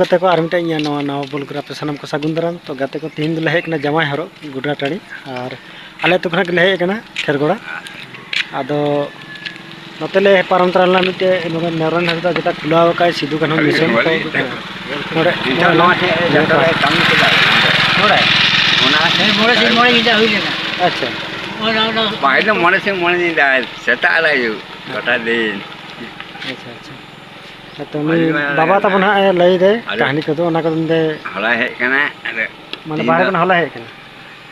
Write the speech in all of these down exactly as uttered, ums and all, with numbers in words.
ᱜᱟᱛᱮ ᱠᱚ, ᱟᱨ ᱢᱤᱫᱴᱮᱱ ᱤᱧᱟᱹᱜ ᱱᱚᱣᱟ ᱱᱟᱣᱟ ᱵᱚᱞ ᱜᱨᱟᱯ ᱨᱮ ᱥᱟᱱᱟᱢ ᱠᱚ ᱥᱟᱹᱜᱩᱱ ᱫᱟᱨᱟᱢ᱾ ᱛᱚ ᱜᱟᱛᱮ ᱠᱚ, ᱛᱤᱦᱤᱧ ᱫᱚᱞᱮ ᱦᱮᱡ ᱠᱟᱱᱟ ᱡᱟᱶᱟᱭ ᱦᱚᱨᱚᱜ ᱜᱚᱰᱟ ᱴᱟᱺᱰᱤ, ᱟᱨ ᱟᱞᱮ ᱟᱹᱛᱩ ᱠᱷᱚᱱᱟᱜ ᱜᱮᱞᱮ ᱦᱮᱡ ᱠᱟᱱᱟ ᱠᱷᱮᱨᱜᱚᱲᱟ᱾ ᱟᱫᱚ ᱱᱚᱛᱮ ᱞᱮ ᱯᱟᱨᱚᱢ ᱛᱚᱨᱟ ᱞᱮᱱᱟ ᱢᱤᱫᱴᱮᱡ, ᱱᱚᱰᱮ ᱱᱟᱨᱟᱭᱚᱱ ᱦᱟᱸᱥᱫᱟ ᱡᱮᱴᱟ ᱠᱷᱩᱞᱟᱹᱣ ᱟᱠᱟᱫ ᱥᱤᱫᱩ ᱠᱟᱹᱱᱦᱩ ᱢᱤᱥᱚᱱ ᱠᱚ᱾ ᱦᱮᱸ᱾ ᱱᱚᱰᱮ ᱱᱤᱛᱚᱜ ᱱᱚᱣᱟ ᱴᱷᱮᱡ ᱡᱚᱛᱚ ᱞᱮ ᱠᱟᱹᱢᱤ ᱠᱮᱫᱟ᱾ ᱱᱚᱰᱮ ᱚᱱᱟ ᱦᱮᱸ, ᱢᱚᱬᱮ ᱥᱤᱧ ᱢᱚᱬᱮ ᱧᱤᱫᱟᱹ ᱦᱩᱭ ᱞᱮᱱᱟ᱾ ᱟᱪᱪᱷᱟ᱾ ᱚᱱᱟ, ᱚᱱᱟ ᱯᱟᱹᱦᱤᱞ ᱫᱚ ᱢᱚᱬᱮ ᱥᱤᱧ ᱢᱚᱬᱮ ᱧᱤᱫᱟᱹ, ᱥᱮᱛᱟᱜ ᱨᱮ ᱟᱹᱭᱩᱵ, ᱜᱚᱴᱟ ᱫᱤᱱ᱾ ᱟᱪᱪᱷᱟ, ᱟᱪᱪᱷᱟ᱾ ᱦᱮᱸ, ᱛᱚ ᱩᱱᱤ ᱟᱹᱰᱤ ᱢᱟᱨᱟᱝ ᱵᱟᱵᱟ ᱨᱮᱱᱟᱜ ᱛᱟᱵᱚᱱ ᱦᱟᱸᱜ ᱮ ᱞᱟᱹᱭ ᱫᱟᱭ ᱟᱫᱚ ᱠᱟᱹᱦᱱᱤ ᱠᱚᱫᱚ, ᱚᱱᱟ ᱠᱚᱫᱚ ᱩᱱᱤ ᱫᱚ ᱦᱚᱞᱟᱭ ᱦᱮᱡ ᱠᱟᱱᱟ᱾ ᱟᱫᱚ ᱢᱟᱱᱮ ᱛᱤᱦᱤᱧ ᱵᱟᱦᱨᱮ ᱫᱚ ᱠᱷᱚᱱ ᱦᱚᱞᱟᱭ ᱦᱮᱡ ᱠᱟᱱᱟ?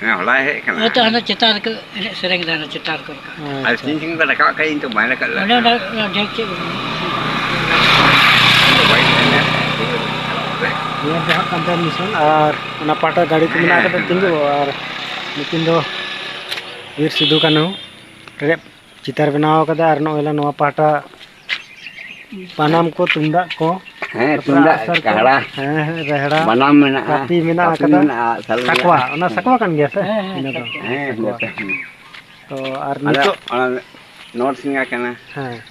ᱦᱮᱸ, ᱦᱚᱞᱟᱭ ᱦᱮᱡ ᱠᱟᱱᱟ᱾ ᱦᱳᱭ ᱛᱚ, ᱦᱟᱱᱟ ᱪᱮᱛᱟᱱ ᱨᱮᱠᱚ ᱮᱱᱮᱡ ᱥᱮᱨᱮᱧ ᱫᱟ, ᱦᱟᱱᱟ ᱪᱮᱛᱟᱱ ᱨᱮᱠᱚ ᱨᱟᱠᱟᱵ᱾ ᱟᱨ ᱟᱪᱪᱷᱟ᱾ ᱛᱤᱦᱤᱧ ᱠᱷᱚᱱ ᱠᱚ ᱨᱟᱠᱟᱵ ᱠᱟᱜ, ᱤᱧ ᱛᱚ ᱵᱟᱭ ᱨᱟᱠᱟᱵ ᱞᱮᱫ ᱚᱸᱰᱮ ᱛᱟᱦᱮᱸᱫ᱾ ᱚᱱᱟ, ᱚᱱᱟ ᱰᱷᱮᱨ ᱪᱮᱫ ᱵᱟᱭ ᱛᱟᱦᱮᱸ ᱞᱮᱫ ᱛᱟᱦᱮᱸᱫ᱾ ᱱᱤᱭᱟᱹ ᱫᱚ ᱦᱟᱸᱜ ᱠᱟᱱ ᱛᱟᱭᱟ ᱢᱤᱥᱚᱱ, ᱟᱨ ᱚᱱᱟ ᱯᱟᱦᱴᱟ ᱜᱟᱹᱰᱤ ᱠᱚ ᱢᱮᱱᱟᱜ ᱦᱮᱸ, ᱠᱟᱫᱟ, ᱦᱮᱸ᱾ ᱛᱤᱸᱜᱩ, ᱟᱨ ᱱᱩᱠᱤᱱ ᱫᱚ ᱵᱤᱨ ᱥᱤᱫᱩ ᱠᱟᱹᱱᱦᱩ ᱨᱮ ᱪᱤᱛᱟᱹᱨ ᱵᱮᱱᱟᱣ ᱠᱟᱫᱟ᱾ ᱟᱨ ᱱᱚᱜᱼᱚᱭ ᱞᱮ ᱱᱚᱣᱟ ᱯᱟᱦᱴᱟ ᱵᱟᱱᱟᱢ ᱠᱚ, ᱛᱩᱢᱫᱟᱜ ᱠᱚ, ᱦᱮᱸ, ᱛᱟᱨᱯᱚᱨᱮ ᱛᱩᱢᱫᱟᱜ, ᱟᱜᱼᱥᱟᱨ ᱠᱚ, ᱠᱟᱦᱲᱟ, ᱦᱮᱸ, ᱦᱮᱸ, ᱨᱮᱦᱲᱟ, ᱵᱟᱱᱟᱢ ᱢᱮᱱᱟᱜᱼᱟ, ᱠᱟᱹᱯᱤ ᱢᱮᱱᱟᱜ ᱠᱟᱹᱯᱤ ᱠᱟᱫᱟ, ᱢᱮᱱᱟᱜᱼᱟ, ᱟᱜᱼᱥᱟᱨ ᱥᱟᱠᱣᱟ, ᱢᱮᱱᱟᱜᱼᱟ᱾ ᱚᱱᱟ ᱦᱮᱸ᱾ ᱥᱟᱠᱣᱟ ᱠᱟᱱ ᱜᱮᱭᱟ ᱥᱮ? ᱦᱮᱸ, ᱦᱮᱸ, ᱤᱱᱟᱹ ᱫᱚ᱾ ᱥᱟᱠᱣᱟ᱾ ᱦᱮᱸ, ᱛᱚ, ᱡᱚᱛᱚ᱾ ᱟᱨ ᱟᱫᱚ ᱱᱤᱛᱚᱜ ᱚᱱᱟ ᱱᱚᱨᱥᱤᱝ ᱠᱟᱱᱟ᱾ ᱦᱮᱸ᱾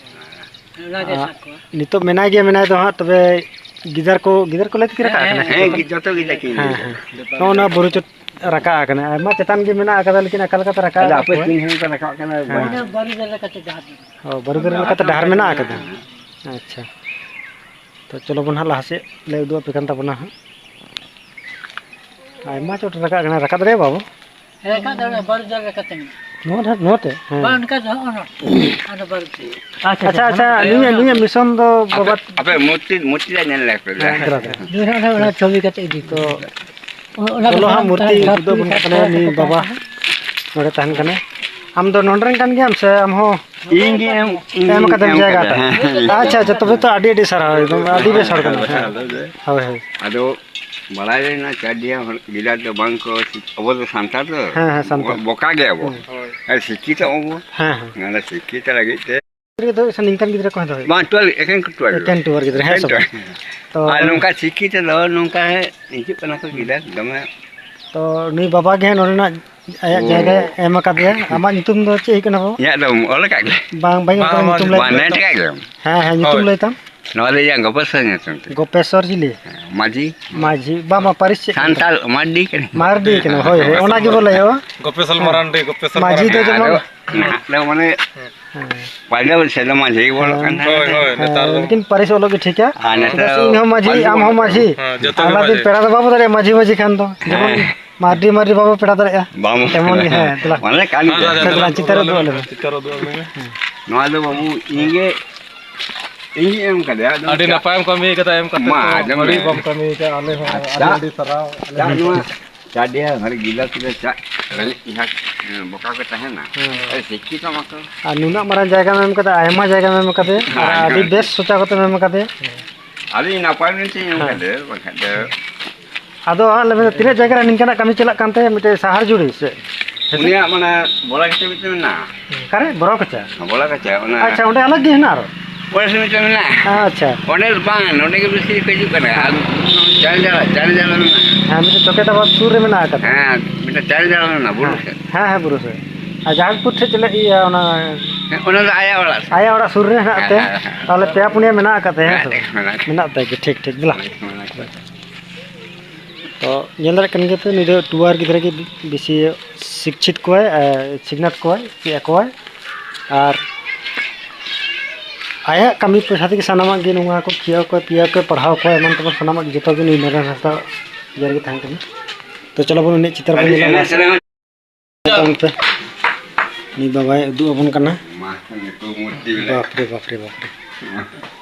ᱚᱱᱟ ᱜᱮ ᱟᱨ ᱥᱟᱠᱣᱟ᱾ ᱱᱤᱛᱚᱜ ᱢᱮᱱᱟᱭ ᱜᱮᱭᱟ, ᱢᱮᱱᱟᱭ ᱫᱚ ᱦᱟᱸᱜ, ᱛᱚᱵᱮ ᱜᱤᱫᱟᱹᱨ ᱠᱚ, ᱜᱤᱫᱟᱹᱨ ᱠᱚ ᱞᱟᱹᱭ ᱛᱮᱜᱮ ᱨᱟᱠᱟᱵ ᱠᱟᱱᱟ ᱥᱮ? ᱦᱮᱸ, ᱡᱚᱛᱚ ᱜᱮ ᱞᱟᱹᱠᱤᱱ ᱦᱮᱸ, ᱜᱮᱭᱟ᱾ ᱦᱮᱸ᱾ ᱱᱚᱜᱼᱚ ᱱᱚᱣᱟ ᱵᱩᱨᱩ ᱪᱚᱴ ᱨᱟᱠᱟᱵ ᱟᱠᱟᱱᱟ, ᱟᱭᱢᱟ ᱪᱮᱛᱟᱱ ᱜᱮ ᱢᱮᱱᱟᱜ ᱟᱠᱟᱫᱟ, ᱞᱮᱠᱤᱱ ᱚᱠᱟ ᱞᱮᱠᱟᱛᱮ ᱨᱟᱠᱟᱵ ᱟᱫᱚ ᱟᱠᱟᱫ ᱟᱯᱮ ᱠᱚᱣᱟ? ᱛᱤᱱ ᱦᱚᱲ ᱯᱮ ᱨᱟᱠᱟᱵ ᱠᱟᱱᱟ? ᱦᱮᱸ᱾ ᱵᱟᱝ᱾ ᱚᱱᱟ ᱵᱟᱹᱨᱩ ᱫᱟᱨᱮ ᱞᱮᱠᱟᱛᱮ ᱰᱟᱦᱟᱨ ᱢᱮᱱᱟᱜᱼᱟ᱾ ᱚ, ᱵᱟᱹᱨᱩ ᱫᱟᱨᱮ ᱞᱮᱠᱟᱛᱮ ᱰᱟᱦᱟᱨ ᱢᱮᱱᱟᱜ ᱟᱠᱟᱫᱟ᱾ ᱟᱪᱪᱷᱟ, ᱛᱚ ᱪᱚᱞᱚ ᱵᱚᱱ ᱦᱟᱸᱜ ᱞᱟᱦᱟ ᱥᱮᱫ ᱞᱮ ᱩᱫᱩᱜ ᱟᱯᱮ ᱠᱟᱱ ᱛᱟᱵᱚᱱᱟ ᱦᱟᱸᱜ᱾ ᱟᱭᱢᱟ ᱪᱚᱴ ᱨᱟᱠᱟᱵ ᱠᱟᱱᱟ, ᱨᱟᱠᱟᱵ ᱫᱟᱲᱮᱭᱟᱜᱼᱟ ᱵᱟᱵᱩ? ᱦᱮᱸ, ᱨᱟᱠᱟᱵ ᱫᱟᱲᱮᱭᱟᱜᱼᱟ, ᱵᱟᱹᱨᱩ ᱫᱟᱨᱮ ᱞᱮᱠᱟᱛᱮ ᱢᱮᱱᱟᱜᱼᱟ᱾ ᱱᱚᱣᱟ ᱫᱷᱟᱨᱮ, ᱱᱚᱣᱟ ᱛᱮ? ᱦᱮᱸ᱾ ᱵᱟᱝ, ᱚᱱᱠᱟ ᱫᱚ ᱦᱚᱸᱜᱼᱚ ᱱᱚᱣᱟ᱾ ᱟᱫᱚ ᱵᱟᱹᱨᱩ ᱫᱟᱨᱮ᱾ ᱟᱪᱪᱷᱟ, ᱟᱪᱪᱷᱟ, ᱟᱪᱪᱷᱟ, ᱱᱩᱭᱟᱜ, ᱱᱩᱭᱟᱜ ᱢᱤᱥᱚᱱ ᱫᱚ ᱟᱯᱮ, ᱵᱟᱵᱟ ᱟᱯᱮ ᱢᱩᱨᱛᱤ, ᱢᱩᱨᱛᱤ ᱞᱮ ᱧᱮᱞ ᱞᱮ ᱯᱮ᱾ ᱦᱮᱸ, ᱫᱮᱞᱟ, ᱫᱮᱞᱟ᱾ ᱫᱩ ᱦᱚᱲ ᱚᱱᱟ ᱪᱷᱚᱵᱤ ᱠᱟᱛᱮ ᱤᱫᱤ ᱠᱚ᱾ ᱛᱚ, ᱚᱱᱟ ᱪᱚᱞᱚ ᱦᱟᱸᱜ ᱢᱩᱨᱛᱤ ᱫᱷᱟᱯ ᱩᱫᱩᱜ ᱟᱵᱚᱱ ᱠᱟᱱᱟ ᱱᱩᱭ ᱵᱟᱵᱟ ᱦᱟᱸᱜ᱾ ᱱᱚᱰᱮ ᱛᱟᱦᱮᱱ ᱠᱟᱱᱟᱭ᱾ ᱟᱢ ᱫᱚ ᱱᱚᱰᱮ ᱨᱮᱱ ᱠᱟᱱ ᱜᱮᱭᱟᱢ ᱥᱮ ᱟᱢ ᱦᱚᱸ ᱤᱧ ᱜᱮ ᱮᱢ, ᱤᱧ ᱮᱢ ᱜᱤᱧ ᱠᱟᱫᱟᱢ ᱮᱢ ᱡᱟᱭᱜᱟ ᱠᱟᱫᱟ, ᱴᱟᱜ? ᱦᱮᱸ, ᱦᱮᱸ, ᱤᱧ ᱟᱪᱪᱷᱟ, ᱟᱪᱪᱷᱟ, ᱛᱚᱵᱮ ᱛᱚ ᱟᱹᱰᱤ, ᱟᱹᱰᱤ ᱥᱟᱨᱦᱟᱣ, ᱮᱠᱫᱚᱢ ᱟᱹᱰᱤ ᱵᱮᱥ ᱦᱚᱲ ᱠᱟᱱᱟᱭ᱾ ᱦᱮᱸ᱾ ᱦᱳᱭ, ᱦᱳᱭ᱾ ᱟᱫᱚ ᱵᱟᱲᱟᱭ ᱞᱮᱱᱟ ᱪᱟᱨ ᱰᱤᱦᱟ ᱦᱚᱲ ᱜᱤᱫᱟᱹᱨ ᱫᱚ ᱵᱟᱝ ᱠᱚ, ᱟᱵᱚ ᱫᱚ ᱥᱟᱱᱛᱟᱲ ᱫᱚ ᱦᱮᱸ, ᱦᱮᱸ, ᱥᱟᱱᱛᱟᱲ᱾ ᱵᱚ-, ᱵᱚᱠᱟ ᱜᱮᱭᱟ ᱵᱚ᱾ ᱦᱩᱸ᱾ ᱟᱨ ᱥᱤᱠᱠᱷᱤᱛ ᱟᱵᱚ᱾ ᱦᱮᱸ, ᱦᱮᱸ᱾ ᱚᱱᱟ ᱥᱤᱠᱠᱷᱤᱛ ᱞᱟᱹᱜᱤᱫ ᱛᱮ ᱜᱤᱫᱽᱨᱟᱹ ᱫᱚ ᱥᱮ ᱱᱤᱝᱠᱟᱱ ᱜᱤᱫᱽᱨᱟᱹ ᱠᱚ ᱦᱮᱸ ᱫᱚ ᱦᱩᱭᱩᱜ ᱵᱟᱝ, ᱴᱩᱣᱟᱹᱨ, ᱮᱠᱮᱱ ᱠᱚ ᱴᱩᱣᱟᱹᱨ ᱮᱠᱮᱱ ᱜᱤᱫᱽᱨᱟᱹ᱾ ᱴᱩᱣᱟᱹᱨ ᱜᱤᱫᱽᱨᱟᱹ, ᱦᱮᱸ ᱮᱠᱮᱱ ᱥᱮ ᱴᱩᱣᱟᱹᱨ᱾ ᱵᱟᱝ? ᱛᱚ ᱟᱨ ᱱᱚᱝᱠᱟ ᱥᱤᱠᱠᱷᱤᱛ ᱫᱚ ᱱᱚᱝᱠᱟ ᱦᱤᱡᱩᱜ ᱠᱟᱱᱟ ᱠᱚ ᱜᱤᱫᱟᱹᱨ ᱫᱚᱢᱮ᱾ ᱛᱚ ᱱᱩᱭ ᱵᱟᱵᱟ ᱜᱮ ᱱᱚᱰᱮ ᱱᱟᱜ ᱟᱭᱟᱜ ᱚ᱾ ᱡᱟᱭᱜᱟᱭ ᱮᱢ ᱟᱠᱟᱫᱮᱭᱟ᱾ ᱟᱢᱟᱜ ᱧᱩᱛᱩᱢ ᱫᱚ ᱪᱮᱫ ᱦᱩᱭᱩᱜ ᱠᱟᱱᱟ ᱵᱟᱵᱟ? ᱤᱧᱟᱜ ᱫᱚ ᱚᱞ ᱟᱠᱟᱫ ᱜᱮ᱾ ᱵᱟᱝ, ᱵᱟᱹᱧ ᱚᱞ ᱵᱟᱝ, ᱠᱟᱫᱟ, ᱵᱟᱝ, ᱧᱩᱛᱩᱢ ᱞᱟᱹᱭ ᱵᱟᱝ, ᱢᱮ᱾ ᱱᱮᱴ ᱠᱟᱜ ᱜᱮ᱾ ᱦᱮᱸ, ᱦᱮᱸ, ᱧᱩᱛᱩᱢ ᱦᱳᱭ᱾ ᱞᱟᱹᱭ ᱛᱟᱢ᱾ ᱱᱚᱣᱟ ᱫᱚ ᱤᱧᱟᱹᱜ ᱜᱚᱯᱚᱥᱚᱨ ᱧᱩᱛᱩᱢ ᱛᱮ᱾ ᱜᱚᱯᱮᱥᱚᱨ ᱪᱤᱞᱤ? ᱢᱟᱹᱡᱷᱤ᱾ ᱢᱟᱹᱡᱷᱤ, ᱵᱟᱝ, ᱵᱟᱝ, ᱯᱟᱹᱨᱤᱥ ᱪᱮᱫ ᱠᱟᱱᱟ? ᱥᱟᱱᱛᱟᱲ ᱢᱟᱹᱨᱰᱤ ᱠᱟᱹᱱᱟᱹᱧ᱾ ᱢᱟᱹᱨᱰᱤ ᱠᱟᱱᱟ, ᱦᱳᱭ, ᱦᱳᱭ, ᱚᱱᱟ ᱜᱮᱵᱚ ᱞᱟᱹᱭᱚᱜᱼᱟ᱾ ᱜᱚᱯᱮᱥᱚᱨ ᱢᱟᱨᱟᱱᱰᱤ, ᱜᱚᱯᱮᱥᱚᱨ ᱢᱟᱹᱡᱷᱤ ᱫᱚ ᱢᱟᱨᱟᱱᱰᱤ᱾ ᱡᱮᱢᱚᱱ ᱟᱨᱚ ᱱᱟᱦᱟᱜ ᱫᱚ ᱢᱟᱱᱮ ᱦᱮᱸ᱾ ᱯᱟᱹᱦᱤᱞ ᱥᱮᱫ ᱫᱚ ᱢᱟᱹᱡᱷᱤ ᱜᱮᱵᱚᱱ ᱚᱞᱚᱜ ᱠᱟᱱ ᱛᱟᱦᱮᱸᱫ᱾ ᱦᱳᱭ, ᱦᱳᱭ, ᱱᱮᱛᱟᱨ ᱦᱮᱸ, ᱫᱚ᱾ ᱞᱮᱠᱤᱱ ᱯᱟᱹᱨᱤᱥ ᱚᱞᱚᱜ ᱜᱮ ᱴᱷᱤᱠᱟ᱾ ᱟᱨ ᱱᱮᱛᱟᱨ ᱪᱮᱫᱟᱜ ᱥᱮ ᱤᱧ ᱦᱚᱸ ᱢᱟᱹᱡᱷᱤ, ᱯᱟᱹᱨᱤᱥ ᱟᱢ ᱦᱚᱸ ᱚᱞᱚᱜ ᱢᱟᱹᱡᱷᱤ᱾ ᱦᱮᱸ, ᱡᱚᱛᱚ ᱜᱮ ᱟᱞᱟᱫᱟ ᱫᱤᱱ ᱢᱟᱹᱡᱷᱤ᱾ ᱯᱮᱲᱟ ᱫᱚ ᱵᱟᱵᱚ ᱫᱟᱲᱮᱭᱟᱜᱼᱟ ᱢᱟᱹᱡᱷᱤ, ᱢᱟᱹᱡᱷᱤ ᱠᱷᱟᱱ ᱫᱚ᱾ ᱡᱮᱢᱚᱱ ᱦᱮᱸ᱾ ᱢᱟᱹᱨᱰᱤ, ᱢᱟᱹᱨᱰᱤ ᱵᱟᱵᱚ ᱯᱮᱲᱟ ᱫᱟᱲᱮᱭᱟᱜᱼᱟ᱾ ᱵᱟᱝ᱾ ᱮᱢᱚᱱ ᱜᱮ, ᱦᱮᱸ, ᱫᱮᱞᱟ᱾ ᱢᱟᱱᱮ ᱠᱟᱱ ᱜᱮᱭᱟ᱾ ᱦᱮᱸ, ᱫᱮᱞᱟ, ᱪᱤᱛᱟᱹᱨ ᱩᱫᱩᱜ ᱟᱞᱮ ᱢᱮ᱾ ᱪᱤᱛᱟᱹᱨ ᱩᱫᱩᱜ ᱟᱞᱮ ᱢᱮ᱾ ᱱᱚᱣᱟ ᱫᱚ ᱵᱟᱹᱵᱩ ᱤᱧ ᱜᱮ, ᱤᱧ ᱜᱮ ᱮᱢ ᱠᱟᱫᱮᱭᱟ᱾ ᱟᱫᱚ ᱟᱹᱰᱤ ᱪᱟ-, ᱱᱟᱯᱟᱭᱮᱢ ᱠᱟᱹᱢᱤ ᱠᱟᱫᱟ, ᱮᱢ ᱠᱟᱛᱮ ᱢᱟ, ᱛᱚ ᱟᱸᱡᱚᱢ ᱟᱹᱰᱤ ᱢᱮ᱾ ᱵᱟᱢ ᱠᱟᱹᱢᱤ ᱠᱟᱫᱟ, ᱟᱞᱮ ᱦᱚᱸ ᱟᱪᱪᱷᱟ᱾ ᱟᱹᱰᱤ, ᱟᱹᱰᱤ ᱥᱟᱨᱦᱟᱣ᱾ ᱟᱞᱮ ᱪᱟ ᱦᱚᱸ ᱱᱚᱣᱟ ᱪᱟ ᱰᱤᱦᱟᱹ ᱦᱟᱹᱨᱤ ᱜᱤᱞᱟᱹᱥ ᱨᱮ ᱪᱟ ᱨᱮᱸᱜᱮᱡ ᱤᱦᱟ ᱵᱚᱠᱟ ᱠᱚ ᱛᱟᱦᱮᱱᱟ᱾ ᱦᱮᱸ᱾ ᱟᱨ ᱥᱤᱠᱠᱷᱤᱛᱚ ᱢᱟᱠᱚ᱾ ᱟᱨ ᱱᱩᱱᱟᱹᱜ ᱢᱟᱨᱟᱝ ᱡᱟᱭᱜᱟᱢ ᱮᱢ ᱠᱟᱫᱟ, ᱟᱭᱢᱟ ᱡᱟᱭᱜᱟᱢ ᱮᱢ ᱠᱟᱫᱮ, ᱟᱨ ᱦᱮᱸ, ᱟᱹᱰᱤ ᱦᱮᱸ᱾ ᱵᱮᱥ ᱥᱚᱪᱟ ᱠᱟᱛᱮᱢ ᱮᱢ ᱠᱟᱫᱮ᱾ ᱟᱹᱰᱤ ᱱᱟᱯᱟᱭ ᱢᱮᱱᱛᱮ ᱮᱢ ᱦᱮᱸ᱾ ᱠᱟᱫᱮ, ᱵᱟᱠᱷᱟᱡ ᱫᱚ᱾ ᱟᱫᱚ ᱦᱟᱸᱜ ᱞᱟᱹᱭ ᱢᱮ, ᱛᱤᱱᱟᱹᱜ ᱡᱟᱭᱜᱟ ᱨᱮ ᱱᱤᱝᱠᱟᱱᱟᱜ ᱠᱟᱹᱢᱤ ᱪᱟᱞᱟᱜ ᱠᱟᱱ ᱛᱟᱭᱟ, ᱢᱤᱫᱴᱮᱡ ᱥᱟᱦᱟᱨ ᱡᱩᱲᱤ ᱥᱮ? ᱩᱱᱤᱭᱟᱜ ᱢᱟᱱᱮ ᱵᱚᱞᱟ ᱠᱟᱪᱟ ᱢᱤᱫᱴᱮᱱ ᱢᱮᱱᱟᱜᱼᱟ᱾ ᱚᱠᱟᱨᱮ? ᱵᱚᱨᱚ ᱠᱟᱪᱟ? ᱵᱚᱞᱟ ᱠᱟᱪᱟ, ᱚᱱᱟ ᱟᱪᱪᱷᱟ, ᱚᱸᱰᱮ ᱟᱞᱟᱜᱽ ᱜᱮ ᱦᱮᱱᱟᱜᱼᱟ ᱟᱨᱚ? ᱯᱚᱭᱥᱟ ᱢᱤᱫᱴᱮᱱ ᱢᱮᱱᱟᱜᱼᱟ᱾ ᱟᱪᱪᱷᱟ᱾ ᱚᱸᱰᱮ ᱫᱚ ᱵᱟᱝ, ᱱᱚᱸᱰᱮ ᱜᱮ ᱵᱮᱥᱤ ᱠᱚ ᱦᱤᱡᱩᱜ ᱠᱟᱱᱟ᱾ ᱟᱨ ᱪᱟᱨ ᱡᱟᱲᱟ, ᱪᱟᱨ ᱡᱟᱲᱟ ᱢᱮᱱᱟᱜᱼᱟ᱾ ᱦᱮᱸ, ᱢᱤᱫᱴᱮᱡ ᱪᱚᱠᱮᱴᱟᱵᱟᱫᱽ ᱥᱩᱨ ᱨᱮ ᱢᱮᱱᱟᱜ ᱟᱠᱟᱫᱟ᱾ ᱦᱮᱸ, ᱢᱤᱫᱴᱮᱡ ᱪᱟᱨ ᱡᱟᱲᱟ ᱢᱮᱱᱟᱜᱼᱟ, ᱵᱩᱨᱩ ᱦᱮᱸ, ᱥᱮᱫ᱾ ᱦᱮᱸ, ᱦᱮᱸ, ᱵᱩᱨᱩ ᱥᱮᱫ᱾ ᱟᱨ ᱡᱟᱦᱟᱝᱯᱩᱨ ᱴᱷᱮᱡ ᱪᱟᱞᱟᱜ ᱤᱭᱟᱹ, ᱚᱱᱟ ᱦᱮᱸ, ᱚᱱᱟ ᱫᱚ ᱟᱭᱟᱜ ᱚᱲᱟᱜ ᱥᱩᱨ᱾ ᱟᱭᱟᱜ ᱚᱲᱟᱜ ᱥᱩᱨ ᱨᱮ ᱦᱮᱱᱟᱜ ᱦᱮᱸ, ᱛᱮ? ᱦᱮᱸ, ᱦᱮᱸ᱾ ᱛᱟᱦᱚᱞᱮ ᱯᱮᱭᱟ ᱯᱩᱱᱭᱟᱹ ᱢᱮᱱᱟᱜ ᱟᱠᱟᱫ ᱛᱮ, ᱦᱮᱸ ᱥᱮ ᱢᱮᱱᱟᱜ ᱵᱟᱝ? ᱛᱮ, ᱢᱮᱱᱟᱜ ᱛᱮ᱾ ᱢᱮᱱᱟᱜ ᱛᱮ, ᱴᱷᱤᱠ, ᱴᱷᱤᱠ, ᱫᱮᱞᱟ᱾ ᱢᱮᱱᱟᱜ ᱛᱮ᱾ ᱛᱚ, ᱧᱮᱞ ᱫᱟᱲᱮᱭᱟᱜ ᱠᱟᱱ ᱜᱮᱭᱟ ᱯᱮ, ᱱᱩᱭ ᱫᱚ ᱴᱩᱣᱟᱹᱨ ᱜᱤᱫᱽᱨᱟᱹ ᱜᱮ ᱵᱮᱥᱤ ᱥᱤᱠᱪᱷᱤᱛ ᱠᱚᱣᱟᱭ, ᱟᱨ ᱥᱤᱠᱷᱱᱟᱹᱛ ᱠᱚᱣᱟᱭ, ᱪᱮᱫ ᱟᱠᱚᱣᱟᱭ᱾ ᱟᱨ ᱟᱭᱟᱜ ᱠᱟᱹᱢᱤ ᱯᱚᱭᱥᱟ ᱛᱮᱜᱮ ᱥᱟᱱᱟᱢᱟᱜ ᱜᱮ, ᱱᱚᱣᱟ ᱠᱚ ᱠᱷᱤᱭᱟᱹᱣ ᱠᱚᱣᱟᱭ, ᱯᱤᱭᱟᱹᱣ ᱠᱚᱣᱟᱭ, ᱯᱟᱲᱦᱟᱣ ᱠᱚᱣᱟᱭ, ᱮᱢᱟᱱ ᱛᱮᱢᱟᱱ ᱥᱟᱱᱟᱢᱟᱜ ᱜᱮ, ᱡᱚᱛᱚ ᱜᱮ ᱱᱩᱭ ᱱᱚᱨᱮᱱ ᱦᱟᱸᱥᱫᱟ ᱤᱭᱟᱹ ᱨᱮᱜᱮ ᱛᱟᱦᱮᱸ ᱠᱟᱱᱟ᱾ ᱛᱚ, ᱪᱚᱞᱚ ᱵᱚᱱ ᱮᱱᱮᱡ ᱪᱤᱛᱟᱹᱨ ᱵᱚᱱ ᱧᱮᱞᱟ᱾ ᱛᱟᱵᱚᱱ ᱯᱮ᱾ ᱩᱱᱤ ᱵᱟᱵᱟᱭ ᱩᱫᱩᱜ ᱟᱵᱚᱱ ᱠᱟᱱᱟ᱾ ᱢᱟ, ᱱᱤᱛᱚᱜ ᱢᱩᱨᱛᱤ ᱢᱮᱱᱟᱜᱼᱟ᱾ ᱵᱟᱯᱨᱮ, ᱵᱟᱯᱨᱮ, ᱵᱟᱯᱨᱮ᱾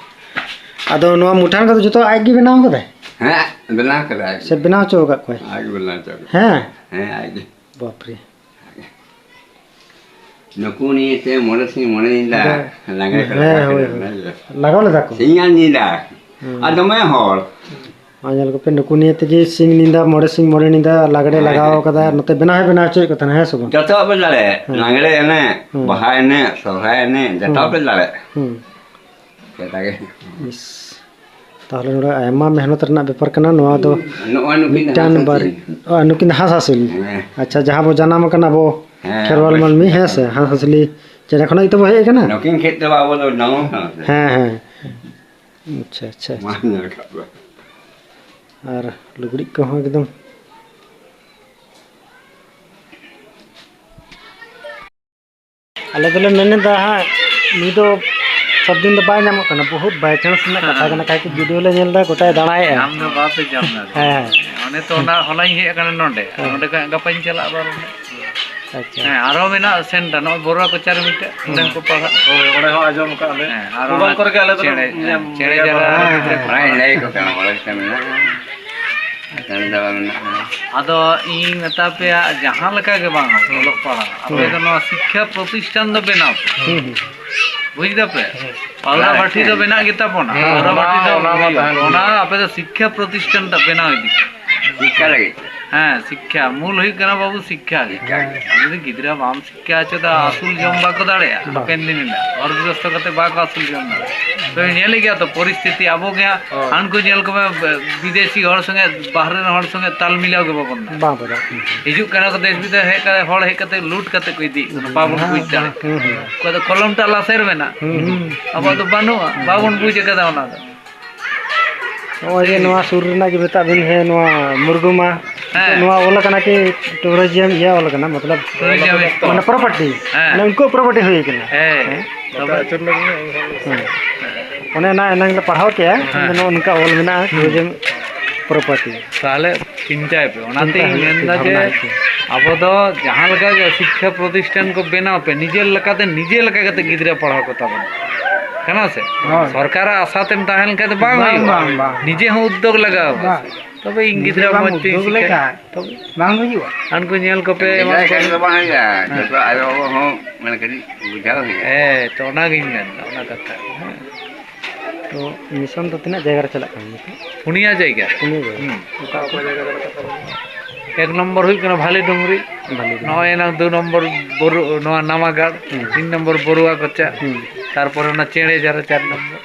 ᱟᱫᱚ ᱱᱚᱣᱟ ᱢᱩᱴᱷᱟᱹᱱ ᱠᱚᱫᱚ ᱡᱚᱛᱚ ᱟᱡ ᱜᱮ ᱵᱮᱱᱟᱣ ᱠᱟᱫᱟᱭ? ᱦᱮᱸ, ᱵᱮᱱᱟᱣ ᱠᱟᱫᱟᱭ᱾ ᱥᱮ ᱵᱮᱱᱟᱣ ᱦᱚᱪᱚ ᱟᱠᱟᱫ ᱠᱚᱣᱟᱭ? ᱟᱡ ᱜᱮ ᱵᱮᱱᱟᱣ ᱦᱚᱪᱚ ᱟᱠᱟᱫ᱾ ᱦᱮᱸ? ᱦᱮᱸ, ᱟᱡ ᱜᱮ᱾ ᱵᱟᱯᱨᱮ᱾ ᱱᱩᱠᱩ ᱱᱤᱭᱮ ᱛᱮ ᱢᱚᱬᱮ ᱥᱤᱧ ᱢᱚᱬᱮ ᱧᱤᱫᱟᱹ ᱟᱫᱚ, ᱞᱟᱜᱽᱲᱮ ᱠᱚ ᱦᱮᱸ, ᱞᱟᱜᱟᱣ ᱦᱳᱭ, ᱠᱮᱫᱟ, ᱦᱳᱭ᱾ ᱞᱟᱜᱟᱣ ᱞᱮᱫᱟ ᱠᱚ? ᱥᱤᱧ ᱟᱨ ᱧᱤᱫᱟᱹ᱾ ᱦᱮᱸ᱾ ᱟᱨ ᱫᱚᱢᱮ ᱦᱚᱲ᱾ ᱟᱨ ᱧᱮᱞ ᱠᱚᱯᱮ, ᱱᱩᱠᱩ ᱱᱤᱭᱮ ᱛᱮᱜᱮ ᱥᱤᱧ ᱧᱤᱫᱟᱹ, ᱢᱚᱬᱮ ᱥᱤᱧ ᱢᱚᱬᱮ ᱧᱤᱫᱟᱹ ᱞᱟᱜᱽᱲᱮ ᱦᱮᱸ, ᱞᱟᱜᱟᱣ ᱦᱮᱸ᱾ ᱠᱟᱫᱟ᱾ ᱱᱚᱛᱮ ᱵᱮᱱᱟᱣ ᱦᱚᱸᱭ ᱵᱮᱱᱟᱣ ᱦᱚᱪᱚᱭᱮᱫ ᱠᱚ ᱛᱟᱦᱮᱱᱟ, ᱦᱮᱸ ᱥᱮ ᱵᱟᱝ? ᱡᱚᱛᱚᱣᱟᱜ ᱯᱮ ᱫᱟᱲᱮᱭᱟᱜ᱾ ᱦᱮᱸ᱾ ᱞᱟᱜᱽᱲᱮ ᱮᱱᱮᱡ, ᱦᱮᱸ᱾ ᱵᱟᱦᱟ ᱮᱱᱮᱡ, ᱥᱚᱦᱨᱟᱭ ᱮᱱᱮᱡ, ᱡᱚᱛᱚᱣᱟᱜ ᱦᱮᱸ᱾ ᱯᱮ ᱫᱟᱲᱮᱭᱟᱜ᱾ ᱦᱮᱸ᱾ ᱥᱮᱴᱟ ᱜᱮ᱾ ᱤᱥ᱾ ᱛᱟᱦᱚᱞᱮ ᱱᱚᱰᱮ ᱟᱭᱢᱟ ᱢᱮᱦᱱᱚᱛ ᱨᱮᱱᱟᱜ ᱵᱮᱯᱟᱨ ᱠᱟᱱᱟ᱾ ᱱᱚᱣᱟ ᱫᱚ ᱱᱚᱜᱼᱚᱭ ᱱᱩᱠᱤᱱ ᱢᱤᱫᱴᱟᱝ ᱦᱟᱸᱥ ᱵᱟᱨ-, ᱦᱟᱸᱥᱞᱤ᱾ ᱚ, ᱱᱩᱠᱤᱱ ᱫᱚ ᱦᱟᱸᱥ ᱦᱟᱸᱥᱞᱤ᱾ ᱦᱮᱸ᱾ ᱟᱪᱪᱷᱟ, ᱡᱟᱦᱟᱸ ᱵᱚ ᱡᱟᱱᱟᱢ ᱟᱠᱟᱱᱟ ᱟᱵᱚ ᱦᱮᱸ, ᱠᱷᱮᱨᱣᱟᱞ ᱦᱳᱭ᱾ ᱢᱟᱹᱱᱢᱤ, ᱦᱮᱸ ᱥᱮ? ᱦᱟᱸᱥ ᱦᱟᱸᱥᱞᱤ ᱪᱮᱬᱮ ᱠᱷᱚᱱᱟᱜ ᱜᱮᱛᱚ ᱵᱚ ᱦᱮᱡ ᱟᱠᱟᱱᱟ᱾ ᱱᱩᱠᱤᱱ ᱠᱷᱮᱡ ᱫᱚ ᱟᱵᱚ ᱫᱚ ᱱᱟᱣᱟ ᱦᱟᱸᱥ᱾ ᱦᱮᱸ, ᱦᱮᱸ᱾ ᱟᱪᱪᱷᱟ, ᱟᱪᱪᱷᱟ, ᱢᱟ ᱟᱪᱪᱷᱟ᱾ ᱧᱮᱞ ᱠᱟᱜ ᱠᱚᱣᱟ᱾ ᱟᱨ ᱞᱩᱜᱽᱲᱤᱡ ᱠᱚᱦᱚᱸ ᱮᱠᱫᱚᱢ᱾ ᱟᱞᱮ ᱫᱚᱞᱮ ᱢᱮᱱ ᱮᱫᱟ ᱦᱟᱸᱜ, ᱱᱩᱭ ᱫᱚ ᱥᱚᱵ ᱫᱤᱱ ᱫᱚ ᱵᱟᱭ ᱧᱟᱢᱚᱜ ᱠᱟᱱᱟ, ᱵᱚᱦᱩᱛ by chance ᱨᱮᱱᱟᱜ ᱠᱟᱛᱷᱟ ᱠᱟᱱᱟ, ᱠᱟᱹᱡ video ᱞᱮ ᱧᱮᱞ ᱮᱫᱟ, ᱜᱚᱴᱟᱭ ᱫᱟᱬᱟᱭᱮᱫᱼᱟ᱾ ᱧᱟᱢ ᱫᱚ ᱵᱟᱯᱮ ᱧᱟᱢ ᱫᱟ᱾ ᱦᱮᱸ, ᱦᱮᱸ᱾ ᱚᱱᱮ ᱛᱚ ᱚᱱᱟ ᱦᱚᱞᱟᱧ ᱦᱮᱡ ᱟᱠᱟᱱᱟ ᱱᱚᱰᱮ, ᱟᱨ ᱦᱮᱸ᱾ ᱚᱸᱰᱮ ᱠᱷᱚᱱ ᱜᱟᱯᱟᱧ ᱪᱟᱞᱟᱜᱼᱟ ᱟᱵᱟᱨ ᱚᱸᱰᱮ᱾ ᱟᱪᱪᱷᱟ᱾ ᱦᱮᱸ, ᱟᱨᱦᱚᱸ ᱢᱮᱱᱟᱜᱼᱟ center, ᱱᱚᱜᱼᱚᱭ ᱵᱚᱨᱩᱣᱟ ᱠᱚᱪᱟ ᱨᱮ ᱢᱤᱫᱴᱮᱡ, ᱚᱸᱰᱮ ᱦᱮᱸ᱾ ᱦᱚᱸᱠᱚ ᱯᱟᱲᱦᱟᱜ᱾ ᱦᱳᱭ, ᱚᱸᱰᱮ ᱦᱚᱸ ᱟᱸᱡᱚᱢ ᱟᱠᱟᱫ ᱞᱮ᱾ ᱦᱮᱸ, ᱟᱨ mobile ᱚᱱᱟ ᱠᱚᱨᱮ ᱜᱮ ᱟᱞᱮ ᱫᱚ ᱪᱮᱬᱮ, ᱧᱮᱞ, ᱦᱮᱸ, ᱪᱮᱬᱮ ᱧᱮᱞ ᱡᱟᱭᱜᱟ ᱵᱟᱲᱟ ᱨᱮ ᱦᱮᱸ, ᱦᱮᱸ᱾ ᱢᱮᱱᱟᱜᱼᱟ᱾ ᱚᱱᱟ ᱦᱤᱞᱟᱹᱭ ᱠᱚ ᱠᱟᱱᱟ, ᱢᱚᱬᱮ ᱜᱚᱴᱟᱝ ᱢᱮᱱᱟᱜᱼᱟ᱾ ᱟᱫᱚ ᱤᱧ ᱢᱮᱛᱟ ᱯᱮᱭᱟ, ᱡᱟᱦᱟᱸ ᱞᱮᱠᱟ ᱜᱮ ᱵᱟᱝ ᱚᱞᱚᱜ ᱯᱟᱲᱦᱟᱜ, ᱟᱯᱮ ᱦᱩᱸ᱾ ᱫᱚ ᱱᱚᱣᱟ ᱥᱤᱠᱠᱷᱟ ᱯᱨᱚᱛᱤᱥᱴᱷᱟᱱ ᱫᱚ ᱵᱮᱱᱟᱣ ᱯᱮ᱾ ᱦᱩᱸ, ᱦᱩᱸ᱾ ᱵᱩᱡᱽ ᱫᱟᱯᱮ? ᱦᱩᱸ᱾ ᱯᱟᱣᱨᱟ ᱦᱮᱸ, ᱵᱟᱹᱴᱷᱤ ᱫᱚ ᱦᱮᱸ᱾ ᱢᱮᱱᱟᱜ ᱜᱮᱛᱟ ᱵᱚᱱᱟ, ᱦᱮᱸ, ᱯᱟᱣᱨᱟ ᱚᱱᱟ, ᱵᱟᱹᱴᱷᱤ ᱫᱚ ᱚᱱᱟ ᱢᱟ ᱦᱩᱭᱩᱜ, ᱛᱟᱦᱮᱱ ᱚᱱᱟ ᱜᱮᱭᱟ᱾ ᱟᱯᱮ ᱫᱚ ᱥᱤᱠᱠᱷᱟ ᱯᱨᱚᱛᱤᱥᱴᱷᱟᱱ ᱴᱟᱜ ᱵᱮᱱᱟᱣ ᱤᱫᱤ ᱯᱮ᱾ ᱥᱤᱠᱠᱷᱟ ᱞᱟᱹᱜᱤᱫ᱾ ᱦᱮᱸ, ᱥᱤᱠᱠᱷᱟ᱾ ᱢᱩᱞ ᱦᱩᱭᱩᱜ ᱠᱟᱱᱟ ᱵᱟᱹᱵᱩ ᱥᱤᱠᱠᱷᱟ ᱜᱮ᱾ ᱥᱤᱠᱠᱷᱟ ᱜᱮ᱾ ᱡᱩᱫᱤ ᱜᱤᱫᱽᱨᱟᱹ ᱵᱟᱢ ᱥᱤᱠᱠᱷᱟ ᱦᱚᱪᱚ ᱫᱟ, ᱦᱮᱸ᱾ ᱟᱹᱥᱩᱞ ᱡᱚᱢ ᱵᱟᱠᱚ ᱫᱟᱲᱮᱭᱟᱜᱼᱟ᱾ ᱵᱟᱝ᱾ ᱦᱟᱯᱮᱱ ᱫᱤᱱ ᱦᱤᱞᱳᱜ ᱦᱚᱲ ᱜᱨᱚᱥᱛᱚ ᱠᱟᱛᱮ ᱵᱟᱠᱚ ᱟᱹᱥᱩᱞ ᱡᱚᱢ ᱫᱟᱲᱮᱭᱟᱜᱼᱟ᱾ ᱛᱚᱵᱮ ᱧᱮᱞᱮᱫ ᱜᱮᱭᱟ ᱛᱚ ᱯᱚᱨᱤᱥᱛᱷᱤᱛᱤ, ᱟᱵᱚ ᱜᱮ ᱦᱟᱸᱜ ᱦᱳᱭ᱾ ᱦᱟᱱᱠᱩ ᱧᱮᱞ ᱠᱚᱢᱮ, ᱵᱤᱫᱮᱥᱤ ᱦᱚᱲ ᱥᱚᱸᱜᱮ, ᱵᱟᱦᱨᱮ ᱨᱮᱱ ᱦᱚᱲ ᱥᱚᱸᱜᱮ ᱛᱟᱞ ᱢᱤᱞᱟᱹᱣ ᱜᱮ ᱵᱟᱵᱚᱱ ᱧᱟᱢᱟ᱾ ᱵᱟᱝ ᱵᱚᱫᱚᱞᱚᱜ ᱠᱟᱱᱟ᱾ ᱦᱤᱡᱩᱜ ᱠᱟᱱᱟ ᱠᱚ ᱫᱮᱥ ᱵᱤᱫᱮᱥ ᱦᱮᱡ ᱠᱟᱛᱮ, ᱦᱚᱲ ᱦᱮᱡ ᱠᱟᱛᱮ ᱞᱩᱴ ᱠᱟᱛᱮ ᱠᱚ ᱤᱫᱤᱭᱮᱫ ᱵᱚᱱᱟ, ᱵᱟᱵᱚᱱ ᱵᱩᱡᱽ ᱫᱟᱲᱮᱭᱟᱜ ᱠᱟᱱᱟ᱾ ᱦᱩᱸ, ᱦᱩᱸ᱾ ᱚᱠᱚᱭ ᱫᱚ ᱠᱚᱞᱚᱢ ᱴᱟᱜ ᱞᱟᱥᱮᱨ ᱢᱮᱱᱟᱜ, ᱦᱩᱸ, ᱦᱩᱸ᱾ ᱟᱵᱚᱣᱟᱜ ᱫᱚ ᱵᱟᱹᱱᱩᱜᱼᱟ, ᱦᱩᱸ᱾ ᱵᱟᱵᱚᱱ ᱵᱩᱡᱽ ᱟᱠᱟᱫᱟ ᱚᱱᱟ ᱫᱚ᱾ ᱱᱚᱜᱼᱚᱭ ᱡᱮ ᱱᱚᱣᱟ ᱥᱩᱨ ᱨᱮᱱᱟᱜ ᱜᱮ ᱢᱮᱛᱟᱜ ᱵᱤᱱ, ᱦᱮᱸ, ᱱᱚᱣᱟ ᱢᱩᱨᱜᱩᱢᱟ, ᱦᱮᱸ᱾ ᱱᱚᱣᱟ ᱚᱞ ᱟᱠᱟᱱᱟ ᱠᱤ tourism ᱤᱭᱟᱹ ᱚᱞ ᱟᱠᱟᱱᱟ, ᱢᱚᱛᱞᱚᱵ tourism spot᱾ ᱢᱟᱱᱮ property, ᱦᱮᱸ᱾ ᱢᱟᱱᱮ ᱩᱱᱠᱩᱣᱟᱜ property ᱦᱩᱭ ᱟᱠᱟᱱᱟ᱾ ᱦᱮᱸ᱾ ᱦᱮᱸ᱾ ᱛᱚᱵᱮ ᱦᱮᱸ᱾ ᱚᱱᱮ ᱚᱱᱟ ᱮᱱᱟᱝ ᱞᱮ ᱯᱟᱲᱦᱟᱣ ᱠᱮᱜᱼᱟ, ᱦᱮᱸ᱾ ᱱᱚᱜᱼᱚ ᱱᱚᱝᱠᱟ ᱚᱞ ᱢᱮᱱᱟᱜᱼᱟ, ᱦᱩᱸ᱾ tourism property᱾ ᱛᱟᱦᱚᱞᱮ ᱪᱤᱱᱛᱟᱹᱭ ᱯᱮ, ᱚᱱᱟᱛᱮᱧ ᱪᱤᱱᱛᱟᱹ ᱦᱩᱭᱩᱜ ᱢᱮᱱᱫᱟ ᱪᱮ, ᱡᱮ ᱵᱷᱟᱵᱽᱱᱟ ᱦᱩᱭᱩᱜ ᱪᱮ᱾ ᱟᱵᱚ ᱫᱚ ᱡᱟᱦᱟᱸ ᱞᱮᱠᱟ ᱜᱮ ᱥᱤᱠᱠᱷᱟ ᱯᱨᱚᱛᱤᱥᱴᱷᱟᱱ ᱠᱚ ᱵᱮᱱᱟᱣ ᱯᱮ, ᱱᱤᱡᱮᱨ ᱞᱮᱠᱟᱛᱮ ᱱᱤᱡᱮ ᱞᱮᱠᱟ ᱠᱟᱛᱮ ᱜᱤᱫᱽᱨᱟᱹ ᱯᱟᱲᱦᱟᱣ ᱠᱚ ᱛᱟᱵᱚᱱ᱾ ᱠᱟᱱᱟ ᱥᱮ? ᱦᱳᱭ᱾ ᱥᱚᱨᱠᱟᱨᱟᱜ ᱟᱥᱟ ᱛᱮᱢ ᱛᱟᱦᱮᱸ ᱞᱮᱱᱠᱷᱟᱱ ᱫᱚ ᱵᱟᱝ ᱵᱟᱝ, ᱦᱩᱭᱩᱜᱼᱟ᱾ ᱵᱟᱝ, ᱵᱟᱝ᱾ ᱱᱤᱡᱮ ᱦᱚᱸ ᱩᱫᱽᱫᱳᱜᱽ ᱞᱟᱜᱟᱣ ᱵᱟᱝ᱾ ᱟᱢᱟ᱾ ᱛᱚᱵᱮ ᱤᱧ ᱱᱤᱡᱮ ᱜᱤᱫᱽᱨᱟᱹ ᱵᱟᱢ ᱢᱚᱡᱽ ᱛᱮᱧ ᱩᱫᱽᱫᱳᱜᱽ ᱥᱤᱠᱷᱟᱹᱭᱟ᱾ ᱞᱮᱠᱷᱟᱱ ᱛᱚᱵᱮ ᱵᱟᱝ ᱦᱩᱭᱩᱜᱼᱟ᱾ ᱦᱟᱱᱠᱩ ᱧᱮᱞ ᱠᱚᱯᱮ, ᱱᱤᱡᱮ ᱮᱢᱟᱱ ᱠᱚ᱾ ᱮᱠᱟᱞ ᱫᱚ ᱵᱟᱝ ᱦᱩᱭᱩᱜᱼᱟ᱾ ᱦᱮᱸ᱾ ᱡᱚᱛᱚ ᱟᱭᱳ ᱵᱟᱵᱟ ᱦᱚᱸ ᱢᱟᱱᱮ ᱠᱟᱹᱴᱤᱡ ᱵᱩᱡᱷᱟᱹᱣ ᱦᱩᱭᱩᱜᱼᱟ᱾ ᱦᱮᱸ, ᱛᱚ ᱚᱱᱟᱜᱤᱧ ᱢᱮᱱᱫᱟ, ᱚᱱᱟ ᱠᱟᱛᱷᱟ᱾ ᱦᱮᱸ᱾ ᱛᱚ ᱢᱤᱥᱚᱱ ᱫᱚ ᱛᱤᱱᱟᱹᱜ ᱡᱟᱭᱜᱟ ᱨᱮ ᱪᱟᱞᱟᱜ ᱠᱟᱱᱟ ᱱᱤᱛᱚᱜ? ᱯᱩᱱᱭᱟ ᱡᱟᱭᱜᱟ᱾ ᱯᱩᱱᱭᱟ ᱡᱟᱭᱜᱟ? ᱦᱩᱸ᱾ ᱚᱠᱟ ᱚᱠᱟ ᱡᱟᱭᱜᱟ ᱨᱮ ᱪᱟᱞᱟᱜ ᱠᱟᱱᱟ? ᱮᱠ ᱱᱚᱢᱵᱚᱨ ᱦᱩᱭᱩᱜ ᱠᱟᱱᱟ ᱵᱷᱟᱞᱤ ᱰᱩᱝᱨᱤ᱾ ᱵᱷᱟᱞᱤ ᱰᱩᱝᱨᱤ᱾ ᱱᱚᱜᱼᱚᱭ ᱮᱱᱟᱝ ᱫᱩ ᱱᱚᱢᱵᱚᱨ ᱵᱩᱨᱩ, ᱱᱚᱣᱟ ᱱᱟᱣᱟᱜᱟᱲ᱾ ᱦᱩᱸ᱾ ᱛᱤᱱ ᱱᱚᱢᱵᱚᱨ ᱵᱚᱨᱩᱣᱟ ᱠᱚᱪᱟ᱾ ᱦᱩᱸ᱾ ᱛᱟᱨᱯᱚᱨᱮ ᱚᱱᱟ ᱪᱮᱬᱮ ᱡᱟᱨᱟ ᱪᱟᱨ ᱱᱚᱢᱵᱚᱨ᱾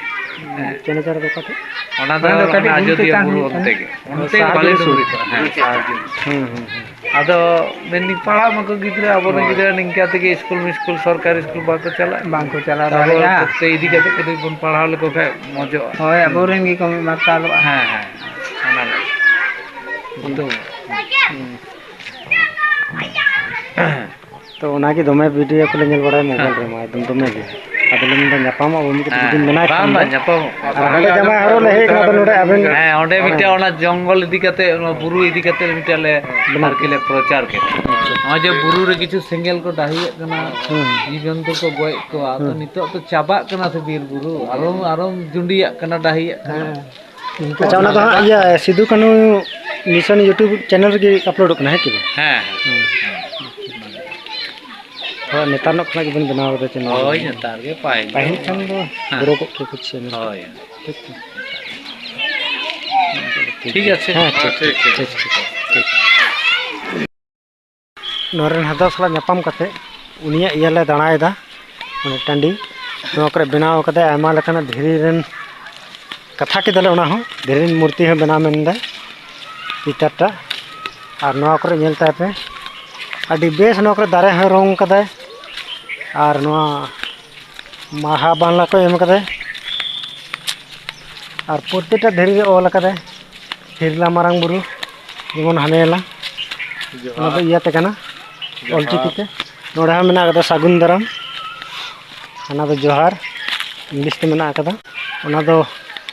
ᱪᱮᱱᱮᱪᱟᱨ ᱫᱚ ᱚᱠᱟ ᱴᱷᱮᱡ? ᱚᱱᱟ ᱫᱚ ᱚᱱᱟ ᱫᱚ ᱠᱟᱹᱴᱤᱡ ᱚᱱᱟ ᱵᱩᱨᱩ ᱟᱡᱚᱫᱤᱭᱟᱹ ᱪᱮᱛᱟᱱ ᱵᱩᱨᱩ ᱦᱩᱭᱩᱜ ᱠᱟᱱᱟ᱾ ᱚᱱᱛᱮ ᱜᱮ᱾ ᱚᱱᱛᱮ ᱥᱟᱦᱟᱡᱤ ᱵᱟᱞᱮ ᱥᱩᱨ᱾ ᱥᱩᱨ ᱠᱚᱜᱼᱟ᱾ ᱦᱮᱸ, ᱥᱟᱦᱟᱡᱤ᱾ ᱦᱩᱸ, ᱦᱩᱸ, ᱦᱩᱸ᱾ ᱟᱫᱚ ᱢᱮᱱᱫᱟᱹᱧ ᱯᱟᱲᱦᱟᱜ ᱢᱟᱠᱚ ᱜᱤᱫᱽᱨᱟᱹ, ᱟᱵᱚᱨᱮᱱ ᱦᱳᱭ᱾ ᱜᱤᱫᱽᱨᱟᱹ ᱱᱤᱝᱠᱟ ᱛᱮᱜᱮ ᱥᱠᱩᱞ ᱢᱤᱥᱠᱩᱞ ᱥᱚᱨᱠᱟᱨᱤ ᱥᱠᱩᱞ ᱵᱟᱠᱚ ᱪᱟᱞᱟᱜᱼᱟ᱾ ᱵᱟᱝᱠᱚ ᱪᱟᱞᱟᱣ ᱛᱟᱵᱚ ᱫᱟᱲᱮᱭᱟᱜᱼᱟ᱾ ᱛᱮ ᱤᱫᱤ ᱠᱟᱛᱮ ᱠᱟᱹᱴᱤᱡ ᱵᱚᱱ ᱯᱟᱲᱦᱟᱣ ᱞᱮᱠᱚ ᱠᱷᱟᱡ ᱢᱚᱡᱚᱜᱼᱟ᱾ ᱦᱳᱭ, ᱟᱵᱚᱨᱮᱱ ᱜᱮᱠᱚ ᱢᱟᱨᱥᱟᱞᱚᱜᱼᱟ᱾ ᱦᱮᱸ, ᱦᱮᱸ, ᱚᱱᱟ ᱞᱟᱹᱜᱤᱫ᱾ ᱦᱩᱸ᱾ ᱛᱚ ᱚᱱᱟᱜᱮ ᱫᱚᱢᱮ ᱵᱷᱤᱰᱤᱭᱳ ᱠᱚᱞᱮ ᱧᱮᱞ ᱵᱟᱲᱟᱭᱟ ᱢᱳᱵᱟᱭᱤᱞ ᱦᱮᱸ᱾ ᱨᱮᱢᱟ, ᱮᱠᱫᱚᱢ ᱫᱚᱢᱮ ᱜᱮ᱾ ᱟᱫᱚ ᱞᱮ ᱢᱮᱱᱫᱟ ᱧᱟᱯᱟᱢᱚᱜ ᱟᱵᱚᱱ ᱢᱤᱫ ᱫᱤᱱ ᱦᱮᱸ, ᱢᱮᱱᱟᱭ ᱵᱟᱝ, ᱠᱷᱟᱱ ᱫᱚ᱾ ᱵᱟᱝ, ᱧᱟᱯᱟᱢᱚᱜ᱾ ᱟᱨ ᱦᱟᱸᱰᱮ ᱡᱟᱢᱟᱭ ᱦᱚᱨᱚᱜ ᱞᱮ ᱦᱮᱡ ᱠᱟᱱᱟ, ᱛᱚ ᱱᱚᱰᱮ ᱟᱵᱮᱱ ᱦᱮᱸ, ᱚᱸᱰᱮ ᱢᱤᱫᱴᱮᱱ ᱦᱮᱸ᱾ ᱚᱱᱟ ᱡᱚᱝᱜᱚᱞ ᱤᱫᱤ ᱠᱟᱛᱮ, ᱚᱱᱟ ᱵᱩᱨᱩ ᱤᱫᱤ ᱠᱟᱛᱮ ᱢᱤᱫᱴᱮᱱ ᱞᱮ ᱵᱮᱱᱟᱣ ᱟᱨᱠᱤ ᱞᱮ ᱯᱨᱚᱪᱟᱨ ᱠᱮᱫᱟ᱾ ᱟᱪᱪᱷᱟ᱾ ᱱᱚᱜᱼᱚᱭ ᱡᱮ ᱵᱩᱨᱩ ᱨᱮ ᱠᱤᱪᱷᱩ ᱥᱮᱸᱜᱮᱞ ᱠᱚ ᱰᱟᱹᱦᱤᱭᱟᱜ ᱠᱟᱱᱟ, ᱦᱩᱸ᱾ ᱡᱤᱵᱽ ᱡᱚᱱᱛᱩ ᱠᱚ ᱜᱚᱡ ᱠᱚᱣᱟ, ᱟᱫᱚ ᱦᱩᱸ᱾ ᱱᱤᱛᱚᱜ ᱫᱚ ᱪᱟᱵᱟᱜ ᱠᱟᱱᱟ ᱥᱮ ᱵᱤᱨ ᱵᱩᱨᱩ, ᱟᱨᱚ, ᱟᱨᱚ ᱡᱩᱸᱰᱤᱭᱟᱜ ᱠᱟᱱᱟ, ᱰᱟᱹᱦᱤᱭᱟᱜ ᱠᱟᱱᱟ᱾ ᱦᱮᱸ᱾ ᱟᱪᱪᱷᱟ, ᱚᱱᱟ ᱫᱚ ᱦᱟᱸᱜ ᱤᱭᱟᱹ ᱥᱤᱫᱩ ᱠᱟᱹᱱᱦᱩ ᱢᱤᱥᱚᱱ YouTube ᱪᱮᱱᱮᱞ ᱨᱮᱜᱮ ᱟᱯᱞᱳᱰᱚᱜ ᱠᱟᱱᱟ, ᱦᱮᱸ ᱠᱤ ᱵᱟᱝ? ᱦᱮᱸ, ᱦᱮᱸ᱾ ᱦᱩᱸ᱾ ᱦᱳᱭ, ᱱᱮᱛᱟᱨ ᱧᱚᱜ ᱠᱷᱚᱱᱟᱜ ᱜᱮᱵᱚᱱ ᱵᱮᱱᱟᱣ ᱠᱟᱫᱟ ᱪᱮᱱᱮᱞ᱾ ᱦᱳᱭ, ᱱᱮᱛᱟᱨ ᱜᱮ, ᱯᱟᱹᱦᱤᱞ ᱫᱚ ᱯᱟᱹᱦᱤᱞ ᱠᱷᱟᱱ ᱫᱚ ᱦᱮᱸ᱾ ᱵᱚᱲᱚ ᱠᱚᱜ ᱠᱮᱭᱟ ᱠᱚ ᱪᱮᱱᱮᱞ᱾ ᱦᱳᱭ᱾ ᱴᱷᱤᱠ ᱛᱚ? ᱴᱷᱤᱠ ᱟᱪᱷᱮ᱾ ᱦᱮᱸ, ᱴᱷᱤᱠ, ᱴᱷᱤᱠ, ᱴᱷᱤᱠ, ᱴᱷᱤᱠ, ᱴᱷᱤᱠ᱾ ᱱᱚᱣᱟ ᱨᱮᱱ ᱦᱟᱫᱟ ᱥᱟᱞᱟᱜ ᱧᱟᱯᱟᱢ ᱠᱟᱛᱮ ᱩᱱᱤᱭᱟᱜ ᱤᱭᱟᱹ ᱞᱮ ᱫᱟᱬᱟᱭᱮᱫᱟ, ᱚᱱᱟ ᱴᱟᱺᱰᱤ᱾ ᱱᱚᱣᱟ ᱠᱚᱨᱮ ᱵᱮᱱᱟᱣ ᱠᱟᱫᱟᱭ ᱟᱭᱢᱟ ᱞᱮᱠᱟᱱᱟᱜ ᱫᱷᱤᱨᱤ ᱨᱮᱱ, ᱠᱟᱛᱷᱟ ᱠᱮᱫᱟᱞᱮ ᱚᱱᱟ ᱦᱚᱸ, ᱫᱷᱤᱨᱤ ᱨᱮᱱ ᱢᱩᱨᱛᱤ ᱦᱚᱸ ᱵᱮᱱᱟᱣ ᱢᱮᱱᱫᱟᱭ ᱪᱤᱛᱟᱹᱨᱴᱟ᱾ ᱟᱨ ᱱᱚᱣᱟ ᱠᱚᱨᱮ ᱧᱮᱞ ᱛᱟᱭ ᱯᱮ, ᱟᱹᱰᱤ ᱵᱮᱥ ᱱᱚᱣᱟ ᱠᱚᱨᱮ ᱫᱟᱨᱮ ᱦᱚᱸᱭ ᱨᱚᱝ ᱠᱟᱫᱟᱭ᱾ ᱟᱨ ᱱᱚᱣᱟ ᱢᱟᱦᱟ ᱵᱟᱝᱞᱟ ᱠᱚ ᱮᱢ ᱠᱟᱫᱟᱭ᱾ ᱟᱨ ᱯᱨᱚᱛᱮᱠᱴᱟ ᱫᱷᱤᱨᱤ ᱨᱮ ᱚᱞ ᱟᱠᱟᱫᱟᱭ ᱦᱤᱨᱞᱟ ᱢᱟᱨᱟᱝ ᱵᱩᱨᱩ, ᱡᱮᱢᱚᱱ ᱦᱟᱱᱮ ᱞᱟᱝ, ᱚᱱᱟ ᱫᱚ ᱡᱚᱦᱟᱨ᱾ ᱤᱭᱟᱹ ᱛᱮ ᱠᱟᱱᱟ, ᱡᱚᱦᱟᱨ᱾ ᱚᱞᱪᱤᱠᱤ ᱛᱮ᱾ ᱱᱚᱰᱮ ᱦᱚᱸ ᱢᱮᱱᱟᱜ ᱟᱠᱟᱫᱟ ᱥᱟᱹᱜᱩᱱ ᱫᱟᱨᱟᱢ, ᱦᱟᱱᱟ ᱫᱚ ᱡᱚᱦᱟᱨ, ᱤᱝᱞᱤᱥ ᱛᱮ ᱢᱮᱱᱟᱜ ᱟᱠᱟᱫᱟ᱾ ᱚᱱᱟ ᱫᱚ,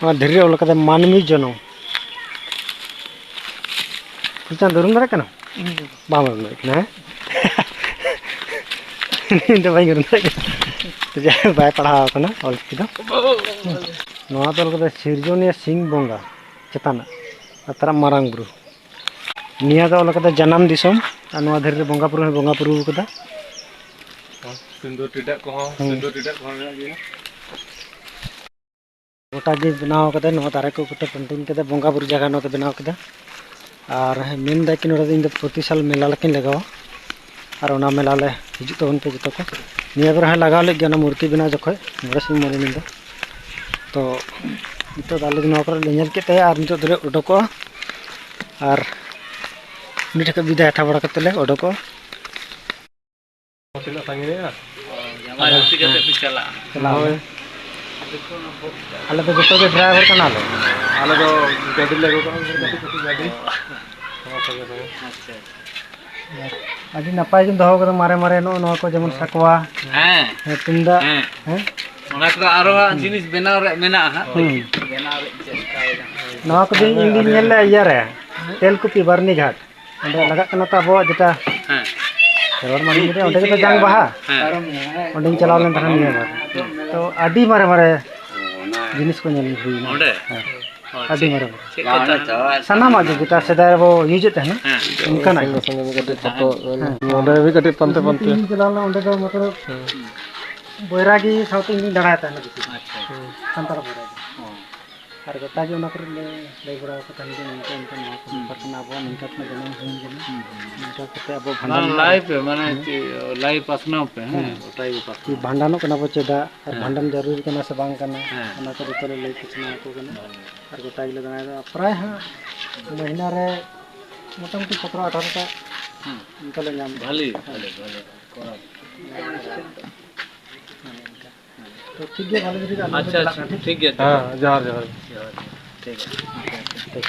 ᱚᱱᱟ ᱫᱷᱤᱨᱤ ᱨᱮ ᱚᱞ ᱟᱠᱟᱫᱟ ᱢᱟᱹᱱᱢᱤ ᱡᱚᱱᱚᱢ᱾ ᱯᱷᱩᱞᱪᱟᱸᱫᱽ ᱫᱚ ᱩᱨᱩᱢ ᱫᱟᱲᱮᱭᱟᱜ ᱠᱟᱱᱟ? ᱵᱟᱢ ᱩᱨᱩᱢ ᱫᱟᱲᱮᱭᱟᱜ ᱠᱟᱱᱟ, ᱦᱮᱸ? ᱤᱧ ᱫᱚ ᱵᱟᱹᱧ ᱩᱨᱩᱢ ᱫᱟᱲᱮᱭᱟᱜ ᱠᱟᱱᱟ᱾ ᱡᱟᱦᱟᱸᱭ ᱵᱟᱭ ᱯᱟᱲᱦᱟᱣ ᱟᱠᱟᱱᱟ ᱚᱞᱪᱤᱠᱤ ᱫᱚ᱾ ᱱᱚᱣᱟ ᱫᱚ ᱚᱞ ᱠᱟᱫᱟ ᱥᱤᱨᱡᱚᱱᱤᱭᱟᱹ ᱥᱤᱝ ᱵᱚᱸᱜᱟ ᱪᱮᱛᱟᱱᱟᱜ, ᱟᱨ ᱛᱟᱨᱟ ᱢᱟᱨᱟᱝ ᱵᱩᱨᱩ᱾ ᱱᱤᱭᱟᱹ ᱫᱚ ᱚᱞ ᱠᱟᱫᱟ ᱡᱟᱱᱟᱢ ᱫᱤᱥᱚᱢ, ᱟᱨ ᱱᱚᱣᱟ ᱫᱷᱤᱨᱤ ᱨᱮ ᱵᱚᱸᱜᱟ ᱵᱩᱨᱩ ᱦᱚᱸᱭ ᱵᱚᱸᱜᱟ ᱵᱩᱨᱩ ᱠᱟᱫᱟ᱾ ᱥᱤᱸᱫᱩᱨ ᱴᱤᱰᱟᱹᱜ ᱠᱚᱦᱚᱸ, ᱦᱩᱸ᱾ ᱥᱤᱸᱫᱩᱨ ᱴᱤᱰᱟᱹᱜ ᱠᱚᱦᱚᱸ ᱢᱮᱱᱟᱜ ᱜᱮᱭᱟ᱾ ᱜᱚᱴᱟ ᱜᱮ ᱵᱮᱱᱟᱣ ᱠᱟᱫᱟ, ᱱᱚᱣᱟ ᱫᱟᱨᱮ ᱠᱚ ᱜᱚᱴᱟ ᱯᱮᱱᱴᱤᱝ ᱠᱟᱛᱮ ᱵᱚᱸᱜᱟ ᱵᱩᱨᱩ ᱡᱟᱭᱜᱟ ᱱᱚᱣᱟ ᱫᱚ ᱵᱮᱱᱟᱣ ᱠᱮᱫᱟ᱾ ᱟᱨ ᱢᱮᱱᱫᱟ ᱠᱤ ᱱᱚᱰᱮ ᱫᱚ ᱤᱧ ᱫᱚ ᱯᱨᱚᱛᱤ ᱥᱟᱞ ᱢᱮᱞᱟ ᱞᱮᱠᱟᱧ ᱞᱟᱜᱟᱣᱟ, ᱟᱨ ᱚᱱᱟ ᱢᱮᱞᱟ ᱞᱮ ᱦᱤᱡᱩᱜ ᱛᱟᱵᱚᱱ ᱯᱮ ᱡᱚᱛᱚ ᱠᱚ᱾ ᱱᱤᱭᱟᱹ ᱵᱟᱨ ᱦᱚᱸ ᱞᱟᱜᱟᱣ ᱞᱮᱫ ᱜᱮᱭᱟ ᱚᱱᱟ ᱢᱩᱨᱛᱤ ᱵᱮᱱᱟᱣ ᱡᱚᱠᱷᱚᱡ, ᱢᱚᱬᱮ ᱥᱤᱧ ᱢᱚᱬᱮ ᱧᱤᱫᱟᱹ᱾ ᱛᱚ ᱱᱤᱛᱚᱜ ᱫᱚ ᱟᱞᱮ ᱫᱚ ᱱᱚᱣᱟ ᱠᱚᱨᱮ ᱞᱮ ᱧᱮᱞ ᱠᱮᱫ ᱛᱟᱭᱟ ᱟᱨ ᱱᱤᱛᱚᱜ ᱫᱚᱞᱮ ᱚᱰᱚᱠᱚᱜᱼᱟ᱾ ᱟᱨ ᱩᱱᱤ ᱴᱷᱮᱱ ᱠᱷᱚᱱ ᱵᱤᱫᱟᱭ ᱦᱟᱛᱟᱣ ᱵᱟᱲᱟ ᱠᱟᱛᱮ ᱞᱮ ᱚᱰᱚᱠᱚᱜᱼᱟ᱾ ᱛᱤᱱᱟᱹᱜ ᱥᱟᱺᱜᱤᱧ ᱨᱮ? ᱡᱟᱢᱟᱭ ᱞᱩᱴᱤ ᱠᱟᱛᱮ ᱯᱮ ᱪᱟᱞᱟᱜᱼᱟ᱾ ᱪᱟᱞᱟᱣ ᱦᱳᱭ᱾ ᱟᱞᱮ ᱫᱚ ᱡᱚᱛᱚ ᱜᱮ ᱰᱨᱟᱭᱵᱷᱟᱨ ᱠᱟᱱᱟᱞᱮ᱾ ᱟᱞᱮ ᱫᱚ ᱜᱟᱹᱰᱤ ᱞᱮ ᱟᱹᱜᱩ ᱠᱟᱜᱼᱟ, ᱠᱟᱹᱴᱤᱡ ᱠᱟᱹᱴᱤᱡ ᱜᱟᱹᱰᱤ᱾ ᱱᱚᱣᱟ ᱥᱚᱸᱜᱮ ᱥᱚᱸᱜᱮ᱾ ᱟᱪᱪᱷᱟ, ᱟᱪᱪᱷᱟ᱾ ᱟᱹᱰᱤ ᱱᱟᱯᱟᱭ ᱜᱮᱢ ᱫᱚᱦᱚ ᱠᱟᱫᱟ, ᱢᱟᱨᱮ ᱢᱟᱨᱮ ᱱᱚᱜᱼᱚ ᱱᱚᱣᱟ ᱠᱚ, ᱡᱮᱢᱚᱱ ᱥᱟᱠᱣᱟ, ᱦᱮᱸ᱾ ᱦᱮᱸ, ᱛᱩᱢᱫᱟᱜ, ᱦᱮᱸ᱾ ᱦᱮᱸ? ᱚᱱᱟ ᱠᱚᱫᱚ ᱟᱨᱚ ᱦᱟᱸᱜ ᱡᱤᱱᱤᱥ ᱵᱮᱱᱟᱣ ᱨᱮ ᱢᱮᱱᱟᱜᱼᱟ ᱦᱟᱸᱜ᱾ ᱦᱩᱸ᱾ ᱵᱮᱱᱟᱣ ᱨᱮ ᱪᱮᱥᱴᱟᱭᱮᱫᱟ᱾ ᱱᱚᱣᱟ ᱠᱚᱫᱚ ᱤᱧ ᱫᱩᱧ ᱧᱮᱞ ᱞᱮᱫᱼᱟ ᱤᱭᱟᱹ ᱨᱮ, ᱛᱮᱞᱠᱩᱯᱤ ᱵᱟᱨᱱᱤᱜᱷᱟᱴ᱾ ᱚᱸᱰᱮ ᱞᱟᱜᱟᱜ ᱠᱟᱱᱟ ᱛᱚ ᱟᱵᱚᱣᱟᱜ ᱡᱮᱴᱟ ᱦᱮᱸ᱾ ᱠᱷᱮᱨᱣᱟᱲ ᱢᱟᱹᱱᱢᱤ ᱨᱮ, ᱚᱸᱰᱮ ᱜᱮᱛᱚ ᱡᱟᱝ ᱵᱟᱦᱟ᱾ ᱦᱮᱸ᱾ ᱚᱸᱰᱮᱧ ᱪᱟᱞᱟᱣ ᱞᱮᱱ ᱛᱟᱦᱮᱸᱫ ᱱᱤᱭᱟᱹ ᱵᱟᱨ᱾ ᱛᱚ ᱟᱹᱰᱤ ᱢᱟᱨᱮ ᱢᱟᱨᱮ ᱡᱤᱱᱤᱥ ᱠᱚ ᱧᱮᱞ ᱦᱩᱭᱱᱟ᱾ ᱚᱸᱰᱮ? ᱦᱮᱸ᱾ ᱚ, ᱟᱹᱰᱤ ᱪᱮᱫ, ᱢᱟᱨᱮ ᱢᱟᱨᱮ᱾ ᱪᱮᱫ ᱠᱚ ᱛᱟᱦᱮᱱᱟ? ᱥᱟᱱᱟᱢᱟᱜ ᱜᱮ, ᱡᱮᱴᱟ ᱥᱮᱫᱟᱭ ᱨᱮᱵᱚ ᱤᱭᱩᱡᱮᱫ ᱛᱟᱦᱮᱱᱟ, ᱦᱮᱸ᱾ ᱚᱱᱠᱟᱱᱟᱜ ᱜᱮ᱾ ᱥᱟᱺᱜᱤᱧ ᱠᱟᱹᱴᱤᱡ ᱯᱷᱳᱴᱳ ᱦᱮᱸ᱾ ᱱᱚᱰᱮ ᱜᱮ ᱠᱟᱹᱴᱤᱡ ᱯᱟᱱᱛᱮ ᱯᱟᱱᱛᱮ᱾ ᱤᱧ ᱪᱟᱞᱟᱣ ᱞᱮᱱᱟ, ᱚᱸᱰᱮ ᱫᱚ ᱢᱚᱛᱞᱚᱵ ᱦᱮᱸ᱾ ᱵᱳᱭᱨᱟᱜᱤ ᱥᱟᱶᱛᱮ ᱤᱧ ᱫᱟᱬᱟᱭ ᱛᱟᱦᱮᱱᱟ ᱵᱮᱥᱤ᱾ ᱟᱪᱪᱷᱟ᱾ ᱥᱟᱱᱛᱟᱲ ᱵᱳᱭᱨᱟᱜᱤ᱾ ᱚ᱾ ᱟᱨ ᱜᱚᱴᱟ ᱜᱮ ᱚᱱᱟ ᱠᱚᱨᱮ ᱞᱮ ᱞᱟᱹᱭ ᱵᱟᱲᱟ ᱟᱠᱚ ᱛᱟᱦᱮᱸ ᱡᱮ ᱱᱚᱝᱠᱟ ᱚᱱᱠᱟ ᱱᱚᱣᱟ ᱠᱚ ᱦᱩᱸ᱾ ᱵᱮᱯᱟᱨ ᱠᱟᱱᱟ, ᱟᱵᱚᱣᱟᱜ ᱱᱚᱝᱠᱟ ᱠᱷᱚᱱᱟᱜ ᱡᱟᱱᱟᱢ ᱦᱩᱭ ᱠᱟᱱᱟ, ᱦᱩᱸ, ᱦᱩᱸ᱾ ᱱᱚᱝᱠᱟ ᱠᱟᱛᱮ ᱟᱵᱚ ᱵᱷᱟᱸᱰᱟᱱ ᱵᱟᱝ, ᱞᱟᱭᱤᱵᱷ ᱨᱮ, ᱢᱟᱱᱮ ᱦᱮᱸ᱾ ᱪᱮᱫ, ᱞᱟᱭᱤᱵᱷ ᱯᱟᱥᱱᱟᱣ ᱯᱮ, ᱦᱮᱸ, ᱦᱮᱸ᱾ ᱜᱚᱴᱟ ᱜᱮ ᱯᱟᱥᱱᱟᱣ᱾ ᱵᱷᱟᱸᱰᱟᱱᱚᱜ ᱠᱟᱱᱟ ᱵᱚ ᱪᱮᱫᱟᱜ, ᱟᱨ ᱦᱮᱸ᱾ ᱵᱷᱟᱸᱰᱟᱱ ᱡᱟᱹᱨᱩᱲ ᱠᱟᱱᱟ ᱥᱮ ᱵᱟᱝ ᱠᱟᱱᱟ, ᱦᱮᱸ᱾ ᱚᱱᱟ ᱠᱚ ᱡᱚᱛᱚ ᱞᱮ ᱞᱟᱹᱭ ᱯᱟᱥᱱᱟᱣ ᱟᱠᱚ ᱠᱟᱱᱟ᱾ ᱦᱮᱸ᱾ ᱟᱨ ᱜᱚᱴᱟ ᱜᱮᱞᱮ ᱫᱟᱬᱟᱭᱮᱫᱟ᱾ ᱯᱨᱟᱭ ᱦᱟᱸᱜ ᱢᱟᱹᱦᱱᱟᱹ ᱨᱮ ᱢᱚᱴᱟᱢᱩᱴᱤ ᱥᱚᱛᱨᱚ ᱟᱴᱷᱟᱨᱚ ᱴᱟ ᱦᱮᱸ᱾ ᱚᱱᱠᱟ ᱞᱮ ᱧᱟᱢ ᱮᱫᱟ᱾ ᱵᱷᱟᱞᱤ, ᱦᱮᱸ᱾ ᱵᱷᱟᱞᱤ, ᱵᱷᱟᱞᱤ᱾ ᱠᱚᱨᱟᱣ᱾ ᱦᱮᱸ, ᱚᱱᱠᱟ᱾ ᱛᱚ ᱴᱷᱤᱠ ᱜᱮᱭᱟ, ᱵᱷᱟᱞᱮ ᱜᱮ ᱴᱷᱤᱠ ᱜᱮᱭᱟ, ᱟᱞᱮ ᱟᱪᱪᱷᱟ, ᱪᱟᱞᱟᱜ ᱟᱪᱪᱷᱟ, ᱠᱟᱱᱟ, ᱴᱷᱤᱠ? ᱴᱷᱤᱠ ᱜᱮᱭᱟ, ᱦᱮᱸ, ᱡᱚᱦᱟᱨ, ᱡᱚᱦᱟᱨ᱾ ᱡᱚᱦᱟᱨ, ᱡᱚᱦᱟᱨ᱾ ᱴᱷᱤᱠ ᱜᱮᱭᱟ᱾ ᱴᱷᱤᱠ᱾